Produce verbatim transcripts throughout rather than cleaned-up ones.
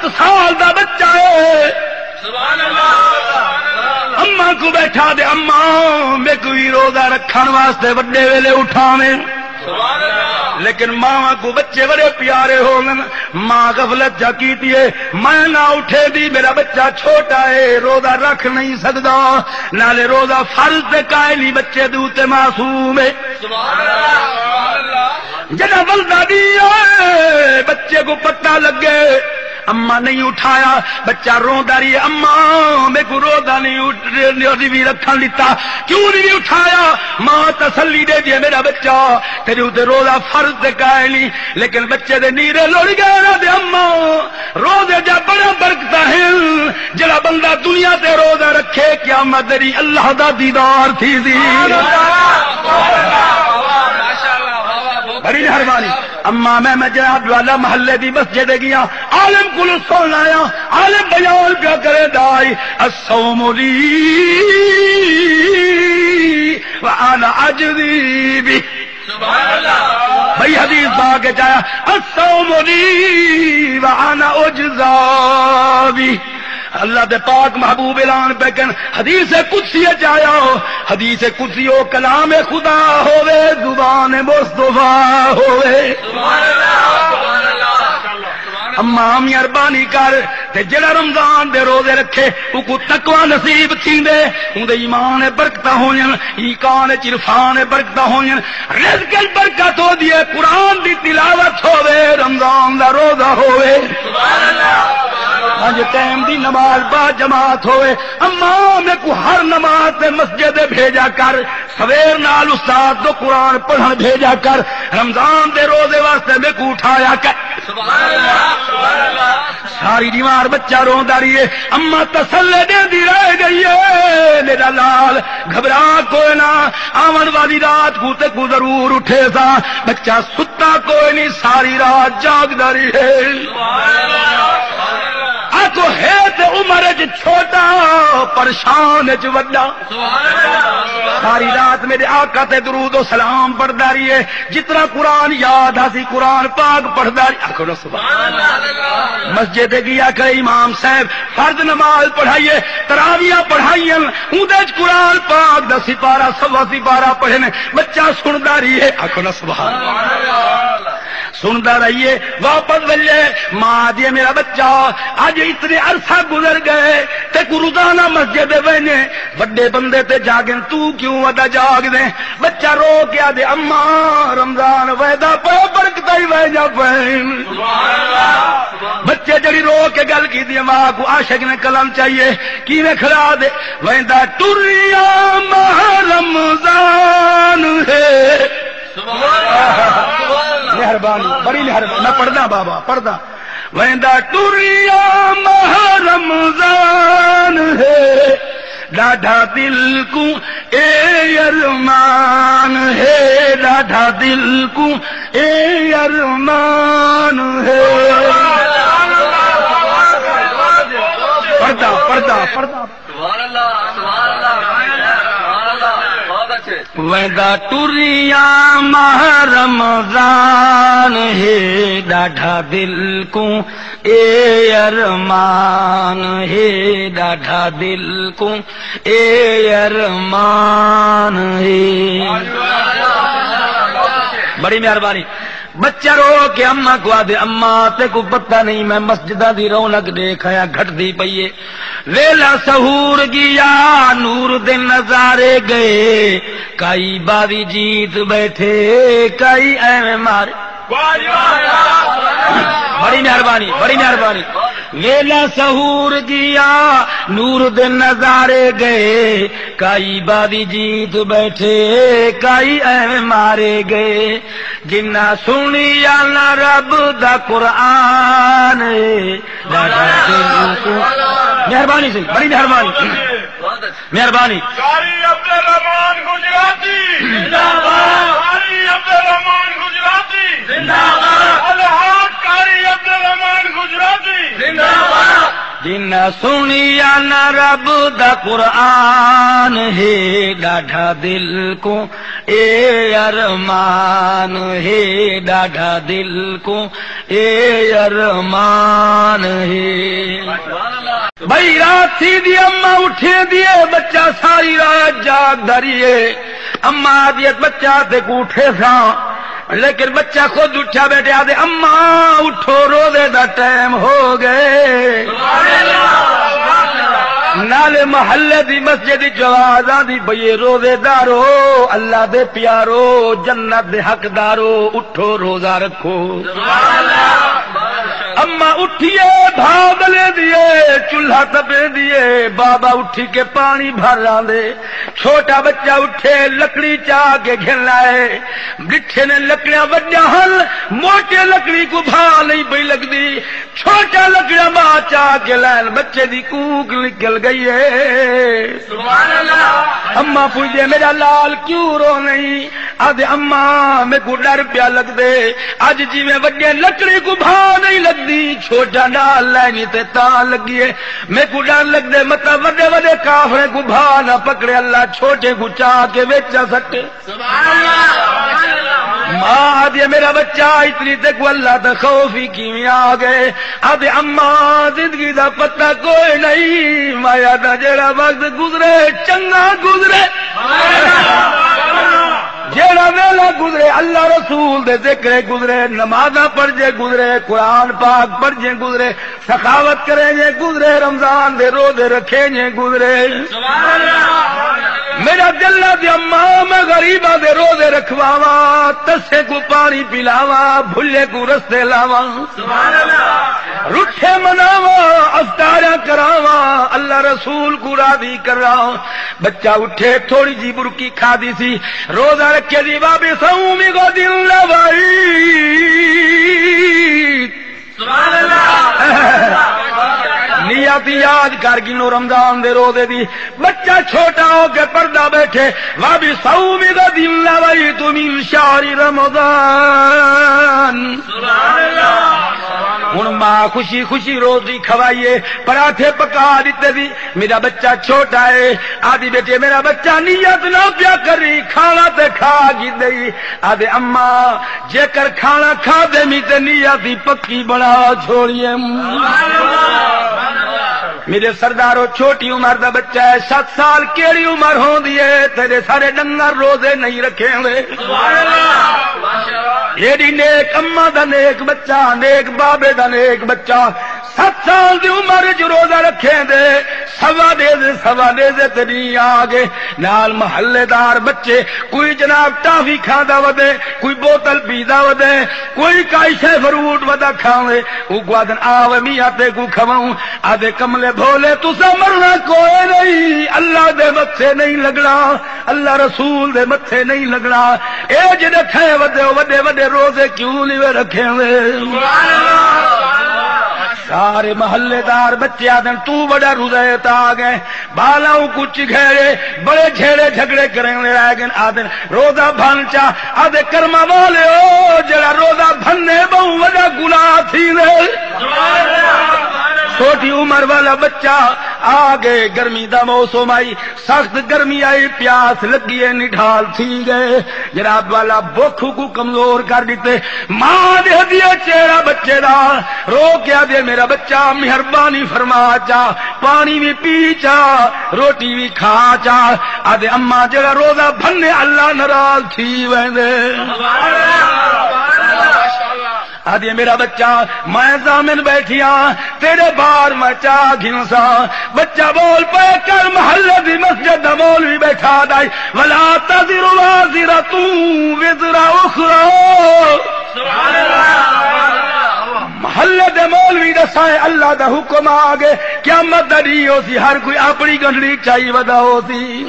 سال دا بچہ ہے۔ سبحان اللہ۔ اماں کوں ٻیٹھا ݙے، اماں میکوں وی روزہ رکھݨ واسطے وݙے ویلے اٹھاویں۔ سبحان اللہ۔ لیکن ماواں کوں ٻچے وݙے پیارے ہوون، ماں غفلت چا کیتی ہے، میں نہ اٹھیندی، میرا ٻچہ چھوٹا ہے، روزہ رکھ نہیں سڳدا، نالے روزہ فرض تے کائنی، ٻچے دے اتے معصوم ہے۔ سبحان اللہ۔ جݙاں ولدا ݙینہہ آئے، ٻچے کوں پتہ لڳے، اماں نہیں اٹھایا، ٻچہ روندا رہیے، اماں میکوں روزہ نہیں اٹھ-، نہیں وی رکھݨ ݙتا، کیوں نہیں اٹھایا؟ ماں تسلی ݙیندی ہے، میرا ٻچہ تیݙے اتے روزہ فرض تے کائنی، لیکن ٻچے دے نیرے لڑ ڳئے، آہدے اماں، روزے دیاں بڑیاں برکتاں ہن، جیڑھا بندہ دنیا تے روزہ رکھے، قیامت دے ݙینہہ اللہ دا دیدار تھیسی۔ بڑی مہربانی۔ اماں، میں، میں جناب والا محلے دی مسجد ڳیا، عالم کولوں سݨ آیا، عالم بیان پیا کریندا ہئی، "الصوم لی وانا اجزی بہ۔" سبحان اللہ۔ بھئی حدیث پاک وچ آیا، "الصوم لی وانا اجزی بہ۔" اللہ دے پاک محبوب اعلان پہ کن، حدیث قدسی وچ آیا ہو، حدیث قدسی او کلام خدا ہووے، زبان مصطفیٰ ہووے۔ سبحان اللہ، سبحان اللہ۔ اماں مہربانی کر، تے جیڑھا رمضان دے روزے رکھے، اوکوں تقوی نصیب تھیندے، اوندے ایمان برکتاں ہوون، ایقان وچ عرفان برکتاں ہوون، رزق وچ برکت ہوندی ہے، قرآن دی تلاوت ہووے، رمضان دا روزہ ہووے، پنج ٹائم دی نماز با جماعت ہووے۔ اماں میکوں ہر نماز تے مسجد بھیجا کر، سویر نال استاد توں قرآن پڑھݨ بھیجا کر، رمضان دے روزے واسطے میکوں اٹھایا کر۔ سبحان اللہ، سبحان اللہ۔ ساری دیوار ٻچہ روندا رہیے، اماں تسلے ݙیندی رہ ڳئی ہے، میرا لال گھبرا کوئی نہ، آوݨ والی رات کوں تیکوں ضرور اٹھیساں۔ ٻچہ ستا کوئی نہیں، ساری رات جاڳدا رہیے۔ آکھو ہے تے عمر وچ چھوٹا، پر شان وچ وݙا۔ ساری رات میرے آقا تے درود و سلام پڑھدا رہیے، جتنا قرآن یاد ہاسی قرآن پاک پڑھدا رہیے۔ آکھو نا سبحان اللہ۔ مسجد ڳیا کھڑے امام صاحب فرض نماز پڑھائیے، تراویاں پڑھائیاں، اوندے وچ قرآن پاک دا سپارہ، سوا سپارہ پڑھے نے، ٻچہ سݨدا رہیے۔ آکھو نا سبحان اللہ۔ سݨدا رہیے، واپس ولے ماں آہدی ہے، میرا ٻچہ، اڄ اتنے عرصہ گزر ڳئے، تیکوں روزانہ مسجد ونڄے، وݙے بندے تے جاڳن، توں کیوں ادا جاڳدیں؟ ٻچہ رو کے آہدے، اماں، رمضان ویندا پئے، برکتاں ہی ویندیاں پئین۔ ٻچے جیڑھی رو کے ڳل کیتی ہے، ماں کوں عاشق نے قلم چاہیے، کیویں کھڑا دے، ویندا ٹریا ماہ رمضان ہے۔ سبحان اللہ، سبحان اللہ۔ مہربانی، بڑی مہربانی۔ میں پڑھدا بابا، پڑھدا۔ ویندا ٹریا ماہ رمضان ہے، ݙاڈھا دل کوں اے ارمان ہے، ݙاڈھا دل کوں اے ارمان ہے۔ پڑھدا، پڑھدا، پڑھدا۔ سبحان اللہ، سبحان اللہ، سبحان اللہ، بہت اچھے۔ ویندا ٹریا ماہ رمضان ہے، ݙاڈھا دل کوں اے ارمان ہے، ݙاڈھا دل کوں اے ارمان ہے۔ بڑی مہربانی۔ ٻچہ رو کے اماں کوں آہدے، اماں، تیکوں پتہ نہیں، میں مسجداں دی رونق ݙیکھ آیا، گھٹدی پئی ہے۔ ویلا سحور ڳیا، نور دے نظارے ڳئے، کائی باوی جیت ٻیٹھے، کائی ایویں مارے۔ بڑی مہربانی، بڑی مہربانی۔ ویلا سحور ڳیا، نور دے نظارے ڳئے، کائی باوی جیت ٻیٹھے، کائی ایویں مارے ڳئے۔ جنہاں سݨیا نہ رب دا قرآن، ݙاڈھا دل کوں۔ مہربانی سئیں، بڑی مہربانی۔ مہربانی۔ قاری عبدالرحمان گجراتی۔ زندہ باد۔ قاری عبدالرحمان گجراتی۔ زندہ باد۔ الحاج قاری عبدالرحمان گجراتی۔ زندہ باد۔ نہ سنیا نہ رب دا قرآن ہے، ݙاڈھا دل کو اے ارمان ہے، ݙاڈھا دل کو اے ارمان ہے۔ بھئی رات تھی دی، اماں اٹھے دی ہے، بچہ ساری رات جاگ داری ہے۔ اماں آدھی ہے، بچہ تے کو اٹھے ساں، لیکن بچہ خود اٹھیا بیٹھے، آدھے، "اماں، اٹھو، روزے دا ٹائم ہو گئے۔" نالے محلے دی مسجد وچ آواز آندی پئی ہے، "روزے دارو، اللہ دے پیارو، جنت دے حقدارو، اٹھو، روزہ رکھو۔" اماں اٹھیے، بھا بلے دیے، چولہا تپے دیے، بابا اٹھی کے پانی بھر آندے۔ چھوٹا بچہ اٹھے، لکڑی چا کے گھن آئے۔ ݙٹھے نے لکڑیاں وݙیاں ہن، موٹے لکڑی کوں بھا نہیں پئی لڳدی۔ چھوٹا لکڑیاں بھا چا کے لین، بچے دی کوک نکل ڳئی ہے۔ سبحان اللہ۔ اماں پوچھدے، "میرا لال کیوں رو نہیں؟" آہدے، "اماں، میکوں ݙر پیا لڳدے، اڄ جیویں وݙیاں لکڑی کوں بھا نہیں لڳدی، چھوٹا نال لینی تے تاں لڳی ہے۔ میکوں ݙر لڳدے، متاں وݙے وݙے کافریں کوں بھا نہ پکڑے، اللہ چھوٹے کوں چا کے وچ آ سٹے۔" سبحان اللہ۔ ماں آہدی ہے، "میرا بچہ، اتنی تیکوں اللہ دا خوف ہی کیویں آ ڳئے؟" آہدے، "اماں، زندگی دا پتہ کوئی نہیں، میں آہداں جیڑھا وقت گزرے، چنڳا گزرے۔ جیڑھا ویلا گزرے، اللہ رسول دے ذکر گزرے، نمازاں پڑھجے گزرے، قرآن پاک پڑھجے گزرے۔" سخاوت کریں جے گزرے، رمضان دے روزے رکھیں جے گزرے۔ سبحان اللہ۔ میرا دل نہ دے اماں، میں غریباں دے روزے رکھواواں، تسے کوں پانی پلاواں، بھلے کوں رستے لاواں۔ سبحان اللہ۔ رٹھے مناواں، افطاریاں کراواں، اللہ رسول کوں راضی کراں۔ بچہ اٹھے، تھوڑی جی برکی کھادی سی، روزہ رکھے دی، وابی صوم غد لوائی۔ سبحان اللہ۔ نیت یاد کر گھنو رمضان دے روزے دی۔ بچہ چھوٹا ہو کے پڑھدا بیٹھے، "وبصوم غد نویت من شهر رمضان۔" سبحان اللہ۔ ہن ماں خوشی خوشی روٹی کھوائیے، پراٹھے پکا ݙتے دی۔ میرا بچہ چھوٹا ہے، آہدی بیٹی، "میرا بچہ نیت نہ پیا کری، کھانا تے کھا گھدئی۔" آہدے، "اماں، جیکر کھانا کھادے می تے نیت دی پکی بݨا چھوڑیم۔" میرے سردارو، چھوٹی عمر دا بچہ ہے، ست سال کیڑھی عمر ہوندی ہے؟ تیرے سارے ݙنگر روزے نہیں رکھیندے۔ ایڈی نیک اماں دا نیک بچہ، نیک بابے دا نیک بچہ، ست سال دی عمر وچ روزہ رکھیندے، سوا ݙیہدے، سوا ݙیہدے تے ݙینہہ آ ڳئے۔ نال محلے دار بچے، کوئی جناب ٹافی کھاندا ودے، کوئی بوتل پیندا ودے، کوئی کائی شے فروٹ ودا کھاوے۔ اوکوں آہدن، "آ وے میاں، تیکوں کھواؤں۔" آہدے، "کملے بھولے، تساں مرنا کوئے نہیں، اللہ دے متھے نہیں لڳنا، اللہ رسول دے متھے نہیں لڳنا۔ اے جیڑھے کھئے ودے ہو، وݙے وݙے روزے کیوں نہیں وے رکھیندے؟" سارے محلے دار بچے آہدن، "توں وݙا روزہ ہے تاں آ ڳئے۔" ٻالاں کوں چگھیڑے، بڑے جھیڑے جھڳڑے کریندے رہ ڳئے۔ آہدن، "روزہ بھن چا۔" آہدے، "کرماں والے او، جیڑھا روزہ بھنے، ٻہوں وݙا گناہ تھیندے۔" چھوٹی عمر والا بچہ آ ڳئے، گرمی دا موسم آئی، سخت گرمی آئی، پیاس لڳی ہے، نڈھال تھی ڳئے۔ جناب والا بکھ کوں کمزور کر ݙتے۔ ماں ݙیہدی ہے چہرہ بچے دا، رو کے آہدی ہے، "میرا بچہ، مہربانی فرما چا، پانی وی پی چا، روٹی وی کھا چا۔" آہدے، "اماں، جیڑھا روزہ بھنے، اللہ ناراض تھی ویندے۔" آہدی، "میرا بچہ، میں ضامن بیٹھی ہاں، تیرے بار میں چا گھنساں۔" بچہ بول پئے، کر محلے دی مسجد دا مولوی بیٹھا دائی، "ولا تزر وازرة وزر أخرى۔" محلے دے مولوی ݙسائے، اللہ دا حکم آ ڳئے، قیامت دا ݙینہہ ہوسی، ہر کوئی اپݨی گنڈڑی چائی ودا ہوسی۔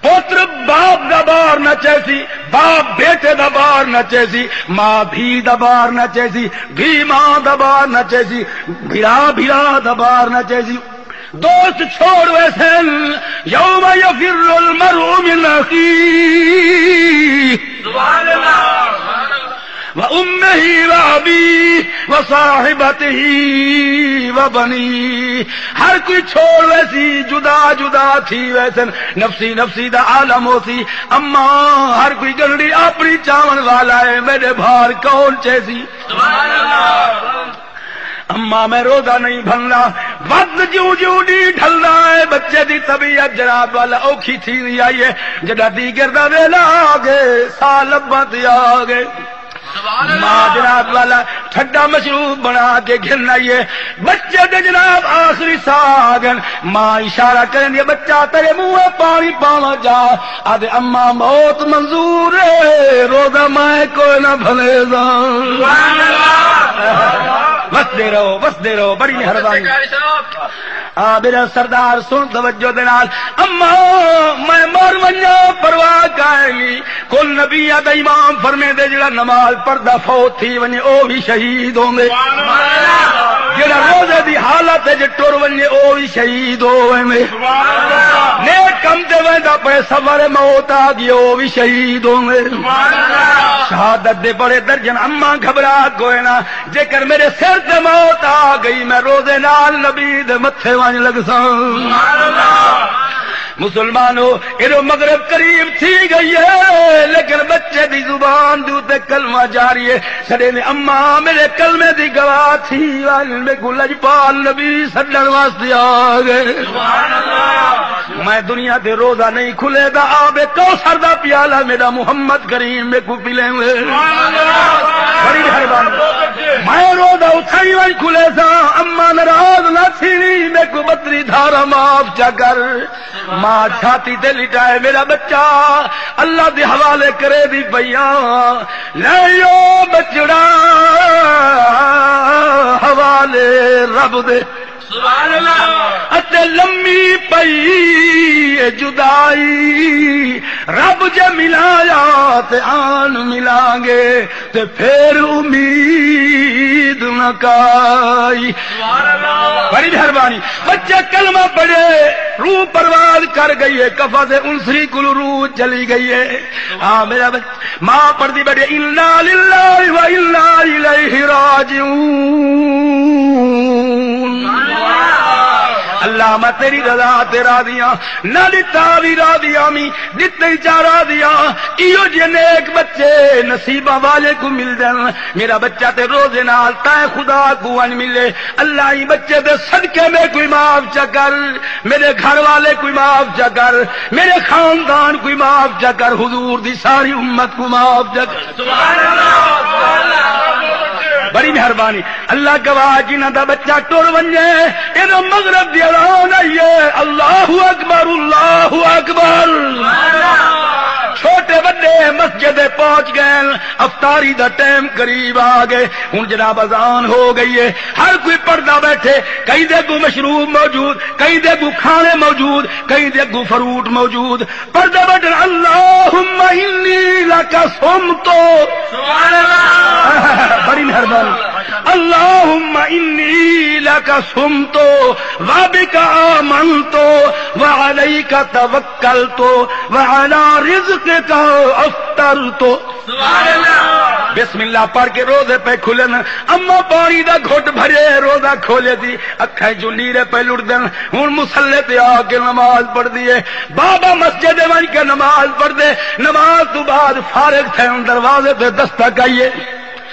پتر باپ دا بار نہ چیسی، باپ بیٹے دا بار نہ چیسی، ماں دھی دا بار نہ چیسی، دھی ماں دا بار نہ چیسی، بھرا بھرا دا بار نہ چیسی۔ دوست چھوڑ ویسن، یوم یفر المرء من اخیہ۔ سبحان اللہ۔ وأمه وأبيه وصاحبته وبنيه۔ ہر کوئی چھوڑ ویسی، جدا جدا تھی ویسن، نفسی نفسی دا عالم ہوسی۔ اماں، ہر کوئی گنڈی اپنی چاون والا ہے، میرے بھار کون چیسی؟ اماں، میں روزہ نہیں بھندا۔ وقت جوں جوں ݙینہہ ڈھلدا ہے، بچے دی طبیعت جناب والا اوکھی تھیندی آئی ہے۔ جݙاں دیگر دا ویلا آ ڳئے، ساہ لباں تے آ ڳئے۔ ماں جناب والا ٹھڈا مشروب بݨا کے گھن آئی ہے۔ بچے دے جناب آخری ساہ آ ڳئے۔ ماں اشارہ کریندی ہے، بچہ تیرے منہ پاݨی پاواں جا۔ آہدے، اماں، موت منظور ہے، روزہ میں کوئی نہ بھنیساں۔ سبحان اللہ۔ وسدے رہو، وسدے رہو، بڑی مہربانی۔ آ میرا سردار، سن توجہ دے نال، اماں، میں مر ونڄاں، پرواہ کائنی۔ کل نبیاں دا امام فرمیندے، جیڑھا نماز پڑھدا فوت تھی ونڄے، او وی شہید ہوندے۔ جیڑھا روزے دی حالت وچ ٹر ونڄے، او وی شہید ہو ویندے۔ نیک کم تے ویندا پئے، سفر موت آ ڳئی، او وی شہید ہوندے۔ شہادت دے بڑے درجن، اماں گھبرا کوئے نہ، جیکر میرے سر تے موت آ ڳئی، میں روزے نال نبی دے متھے ونڄ لڳساں۔ مسلمانو، ایݙو مغرب قریب تھی ڳئی ہے، لیکن بچے دی زبان دے اتے کلمہ جاری ہے۔ سݙیندے، اماں، میرے کلمے دی گواہ تھی ونڄ، میکوں لجپال نبی سݙݨ واسطے آ ڳئے۔ میں دنیا تے روزہ نہیں کھلیدا، آب کوثر دا پیالہ میرا محمد کریم میکوں پلینوے۔ بڑی مہربانی۔ میں روزہ اتھائیں ونڄ کھلیساں، اماں ناراض نہ تھیویں، میکوں ٻتری دھارا معاف چا کر۔ ماں چھاتی تے لٹائے، میرا بچہ اللہ دے حوالے کریندی پئی آں۔ لے او بچڑا حوالے رب دے۔ سبحان اللہ۔ اتے لمی پئی اے جدائی، رب جے ملایا تے آن ملانگے، تے پھر امید نہ کائی۔ سبحان اللہ۔ بڑی مہربانی۔ بچے کلمہ پڑھے، روح پرواز کر ڳئی ہے، قفس انثوی کولوں روح چلی ڳئی ہے۔ ہاں، میرا بچہ، ماں پڑھدی ٻیٹھی، انا للہ و انا الیہ راجعون۔ اللہ، میں تیری رضا تے راضی ہاں، نہ ݙتا وی راضی ہامی، ݙتے چا راضی ہاں۔ ایہو جے نیک بچے نصیباں والے کوں ملدن۔ میرا بچہ تے روزے نال تائیں خدا کوں ونڄ ملے۔ اللہ، ایں بچے دے صدقے میکوں معاف چا کر، میرے گھر والے کوں معاف چا کر، میرے خاندان کوں معاف چا کر، حضور دی ساری امت کوں معاف چا کر۔ سبحان اللہ، سبحان اللہ۔ بڑی مہربانی۔ اللہ گواہ، جنہاں دا بچہ ٹر ونڄے، ایݙو مغرب دی اذان آئی ہے، اللہ اکبر، اللہ اکبر۔ چھوٹے وݙے مسجد پہنچ ڳئے، افطاری دا ٹائم قریب آ ڳئے۔ ہݨ جناب اذان ہو ڳئی ہے، ہر کوئی پڑھدا ٻیٹھے، کہیں دے اڳوں مشروب موجود، کہیں دے اڳوں کھانے موجود، کہیں دے اڳوں فروٹ موجود۔ پڑھدا ٻیٹھے، اللہم انی لک صمت۔ سبحان اللہ۔ بڑی مہربانی۔ اللہم انی لک صمت و بک آمنت و علیک توکلت و علی رزقک افطرت۔ سبحان اللہ۔ بسم اللہ پڑھ کے روزے پئے کھلن، اماں پاݨی دا گھٹ بھرے، روزہ کھولیسی، اکھیں چوں نیرے پئے لڑدن۔ ہݨ مصلے تے آ کے نماز پڑھدی ہے۔ بابا مسجد ونڄ کے نماز پڑھدے، نماز توں بعد فارغ تھئے دروازے تے دستک آئی ہے۔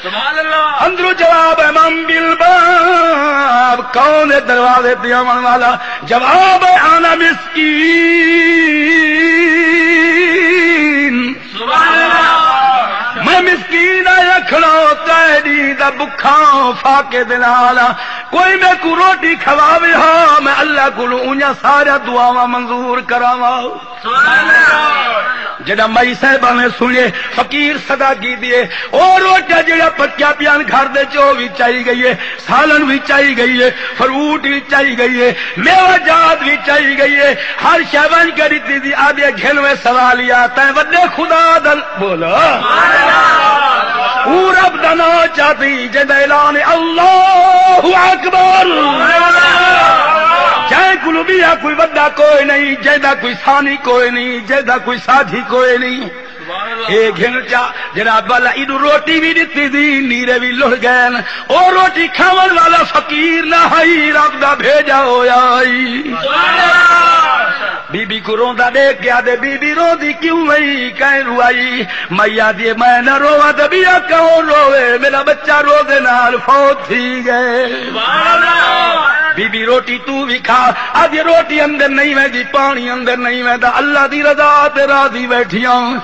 سبحان اللہ۔ اندروں جواب ہے، من بالباب، کون ہے دروازے تے آوݨ والا؟ جواب ہے، انا مسکین۔ سبحان اللہ۔ میں مسکین آں، کھڑا ترے ݙینہہ دا بکھا آں، فاقے دے نال آں۔ کوئی میکوں روٹی کھواوے ہا، میں اللہ کولوں اونجاں ساریاں دعاواں منظور کراواں۔ سبحان اللہ۔ جݙاں مئی صاحبہ نے سݨیے، فقیر صدا کیتی ہے، او روٹیاں جیڑھیاں پکیاں پیاں گھر دے، او وی چائی ڳئی ہے، سالن وی چائی ڳئی ہے، فروٹ وی چائی ڳئی ہے، میوہ جات وی چائی ڳئی ہے، ہر شے ونڄ کے ݙتی دی، آہدی گھن وے سوالیہ، تیں وݙے خدا دا، بول۔ او رب دا ناں چاتی، جیندا اعلان ہے، اللہ اکبر۔ جیں کولوں ٻیا کوئی وݙا کوئی نہیں، جیندا کوئی ثانی کوئی نہیں، جیندا کوئی ساجھی کوئی نہیں۔ اے گھن چا، جناب والا، اینوں روٹی وی ݙتی دی، نیرے وی لڑھ ڳئن۔ او روٹی کھاوݨ والا فقیر نہ ہئی، رب دا بھیجا ہویا ہئی۔ بی بی کوں روندا ݙیکھ کے آہدے، بی بی روندی کیوں ہئی؟ کئیں روائی؟ مائی آہدی ہے، میں نہ روواں تے ٻیا کون رووے؟ میݙا ٻچہ روزے نال فوت تھی ڳئے۔ بی بی روٹی توں وی کھا۔ آہدی روٹی اندر نہیں ویندی، پاݨی اندر نہیں ویندا، اللہ دی رضا تے راضی ٻیٹھی ہاں۔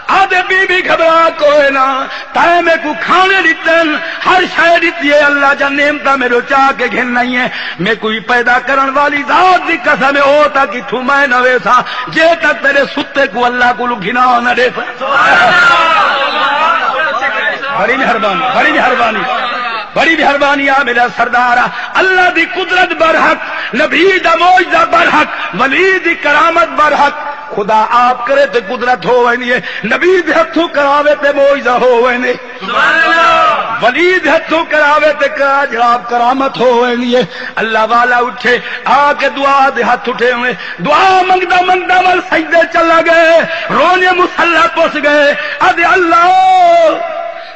آہدے، بی بی گھبرا کوئے نہ، تیں میکوں کھاوݨے ݙتن، ہر شے ݙتی ہے، اللہ دیاں نعمتاں میݙو چا کے گھن آئی ہیں۔ میکوں وی پیدا کرݨ والی ذات دی قسم ہے، او تاں کتھوں میں نہ ویساں، جے تک تیݙے ستے کوں اللہ کولوں گھنا نہ ݙیساں۔ بڑی مہربانی، بڑی مہربانی، بڑی مہربانی آ میݙا سردار آ۔ اللہ دی قدرت برحق، نبی دا معجزہ برحق، ولی دی کرامت برحق۔ خدا آپ کرے تے قدرت ہو ویندی ہے، نبی دے ہتھوں کراوے تے معجزہ ہو ویندے۔ سبحان اللہ۔ ولی دے ہتھوں کراوے تے کا جناب کرامت ہو ویندی ہے۔ اللہ والا اٹھے، آ کے دعا دے ہتھ اٹھے ہوئے، دعا منگدا منگدا ول سجدے چلا ڳئے، رونے مصلا پس ڳئے، آہدے اللہ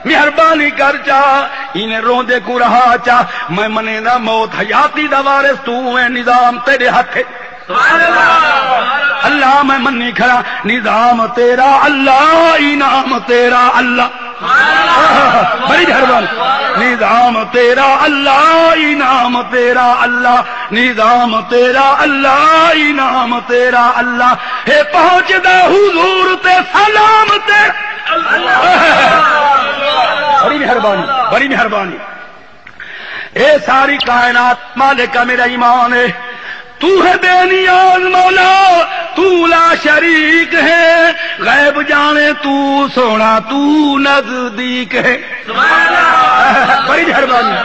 مہربانی کر چا، اینے روندے کوں رہا چا، میں منینداں موت حیاتی دا وارث توں ہیں، نظام تیݙے ہتھ ہے۔ سبحان اللہ۔ اللہ میں منی کھڑا، نظام تیرا اللہ، انعام تیرا اللہ۔ بڑی مہربانی۔ نظام تیرا اللہ، انعام تیرا اللہ، نظام تیرا اللہ، انعام تیرا اللہ۔ ہے پہنچدا حضور تے سلام تیرا۔ بڑی مہربانی، بڑی مہربانی۔ اے ساری کائنات مالک میرا ایمان ہے۔ تو ہے بے نیاز مولا، تو لا شریک ہے، غیب جانے تو سونا تو نزدیک ہے۔ سبحان اللہ۔ بڑی مہربانی۔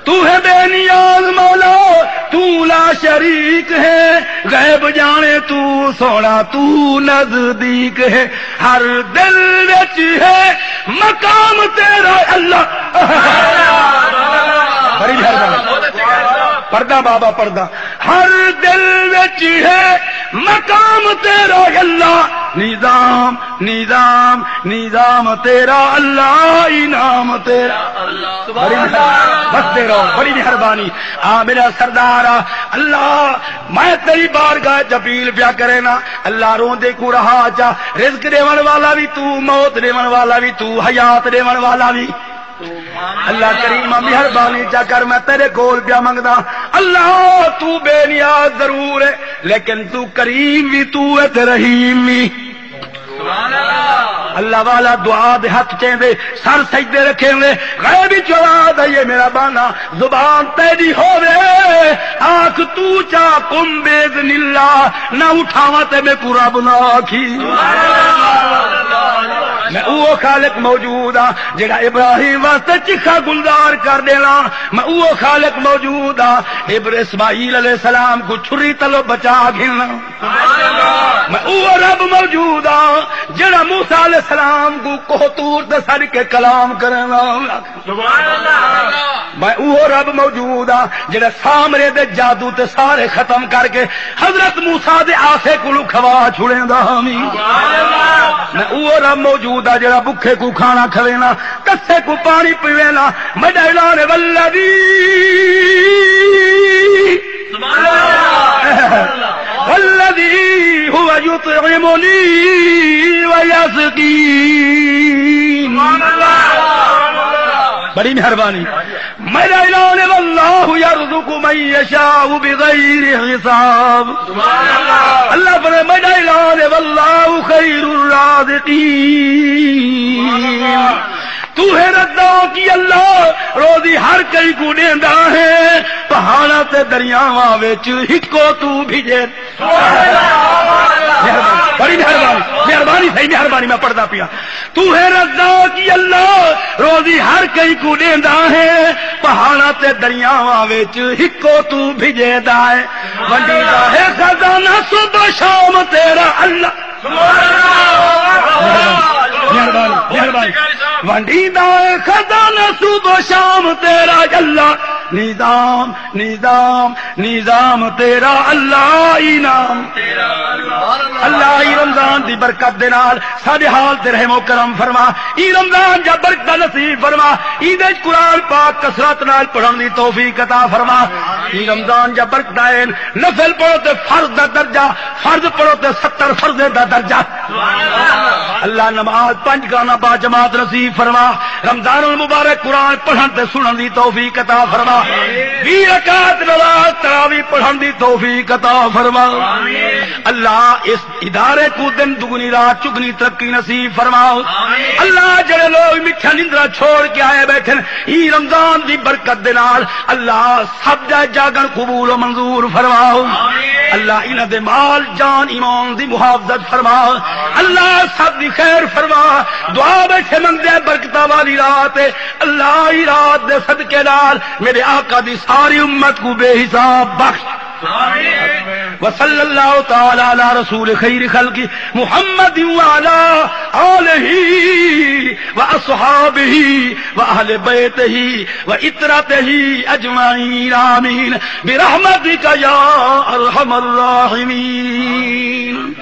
تو ہے بے نیاز مولا، تو لا شریک ہے، غیب جانے تو سونا تو نزدیک ہے۔ ہر دل وچ ہے مقام تیرا اللہ۔ بڑی مہربانی۔ پڑھداں بابا، پڑھداں۔ ہر دل وچ ہے مقام تیرا اللہ۔ نظام، نظام، نظام تیرا اللہ، انعام تیرا۔ بڑی مہربانی۔ بس دے رہو، بڑی مہربانی۔ آ میرا سردار آ، اللہ، میں تیری بارگاہ چ اپیل پیا کرے نا، اللہ روندے کوں رہا چا، رزق ݙیوݨ والا وی تو، موت ݙیوݨ والا وی تو، حیات ݙیوݨ والا وی۔ اللہ کریم مہربانی چا کر، میں تیرے کول پیا منگدا۔ اللہ تو بے نیاز ضرور ہے، لیکن تو کریم وی تو ہے تے رحیم وی۔ اللہ والا دعا دے ہتھ چیندے، سر سجدے رکھے ہوئے، غیب وچ آواز آئی ہے، میرا بانا، زبان تیری ہووے، آکھ تو چا قم باذن اللہ، نہ اٹھاواں تے میکوں رب نہ آکھی۔ میں اوہو خالق موجود ہاں جیڑھا ابراہیم واسطے چکھا گلزار کر ݙینا، میں اوہو خالق موجود ہاں ابر اسماعیل علیہ السلام کوں چھری تلوں بچا گھننا۔ میں اوہو رب موجود ہاں جیڑھا موسیٰ علیہ السلام کوں کوہ طور تے سݙ کے کلام کریندا۔ سبحان اللہ۔ میں اوہو رب موجود ہاں جیڑھا سامرے دے جادو تے سارے ختم کر کے حضرت موسیٰ دے آسے کولوں کھوا چھڑیندا ہامی۔ سبحان اللہ۔ میں اوہو رب موجود ہاں جیڑھا بکھے کوں کھانا کھوینا، تسے کوں پاݨی پیوینا۔ میݙا اعلان ہے، والذی سبحان اللہ۔ والذی ھو یطعمنی و یسقین۔ سبحان اللہ۔ بڑی مہربانی۔ میݙا اعلان ہے، واللہ یرزق من یشاء بغیر حساب۔ سبحان اللہ۔ اللہ فرمائے، میݙا اعلان ہے، واللہ خیر الرازقین۔ تو ہے رزاق اللہ، روزی ہر کئی کوں ݙیندا ہے، پہاڑاں تے دریاواں وچ ہکو تو بھیڄے۔ مہربانی، بڑی مہربانی، مہربانی سائیں، مہربانی، میں پڑھدا پیاں۔ تو ہے رزاق اللہ، روزی ہر کئی کوں ݙیندا ہے، پہاڑاں تے دریاواں وچ ہکو تو بھیڄیندا ہے۔ ونڈیندا ہے خزانہ صبح شام تیرا اللہ۔ مہربانی، مہربانی۔ ونڈیندا ہے خزانہ صبح شام تیرا اللہ۔ نظام، نظام، نظام تیرا اللہ ہی نام۔ اللہ ہی رمضان دی برکت دے نال ساڈے حال تے رحم و کرم فرما۔ ای رمضان جا برکت نصیب فرما۔ ای دے قرآن پاک کثرت نال پڑھن دی توفیق عطا فرما۔ ای رمضان جا برکت ہے، نفل پڑھو تے فرض دا درجہ، فرض پڑھو تے ستر فرض دا درجہ۔ اللہ نماز پنج گانا با جماعت نصیب فرما۔ رمضان المبارک قرآن پڑھن تے سنن دی توفیق عطا فرما۔ ویہہ رکعت نماز تراویح پڑھن دی توفیق عطا فرما۔ اللہ اس ادارے کو دن دگنی رات چگنی ترقی نصیب فرما۔ اللہ جڑے لوگ مٹھا نندرا چھوڑ کے آئے بیٹھے ہیں، ای رمضان دی برکت دے نال اللہ سب دا جاگن قبول و منظور فرماؤ۔ اللہ انہاں دے مال جان ایمان دی محافظت فرما۔ اللہ سب دی خیر فرما۔ دعا بیٹھے منگدے ہیں برکتاں والی رات ہے۔ اللہ ای رات دے صدقے نال میرے آقا دی ساری امت کو بے حساب بخش۔ وصلی اللہ تعالی علی رسول خیر خلق محمد وعلی آلہ و اصحابہ و اہل بیتہ و عترتہ اجمعین، آمین، برحمتک یا ارحم الراحمین۔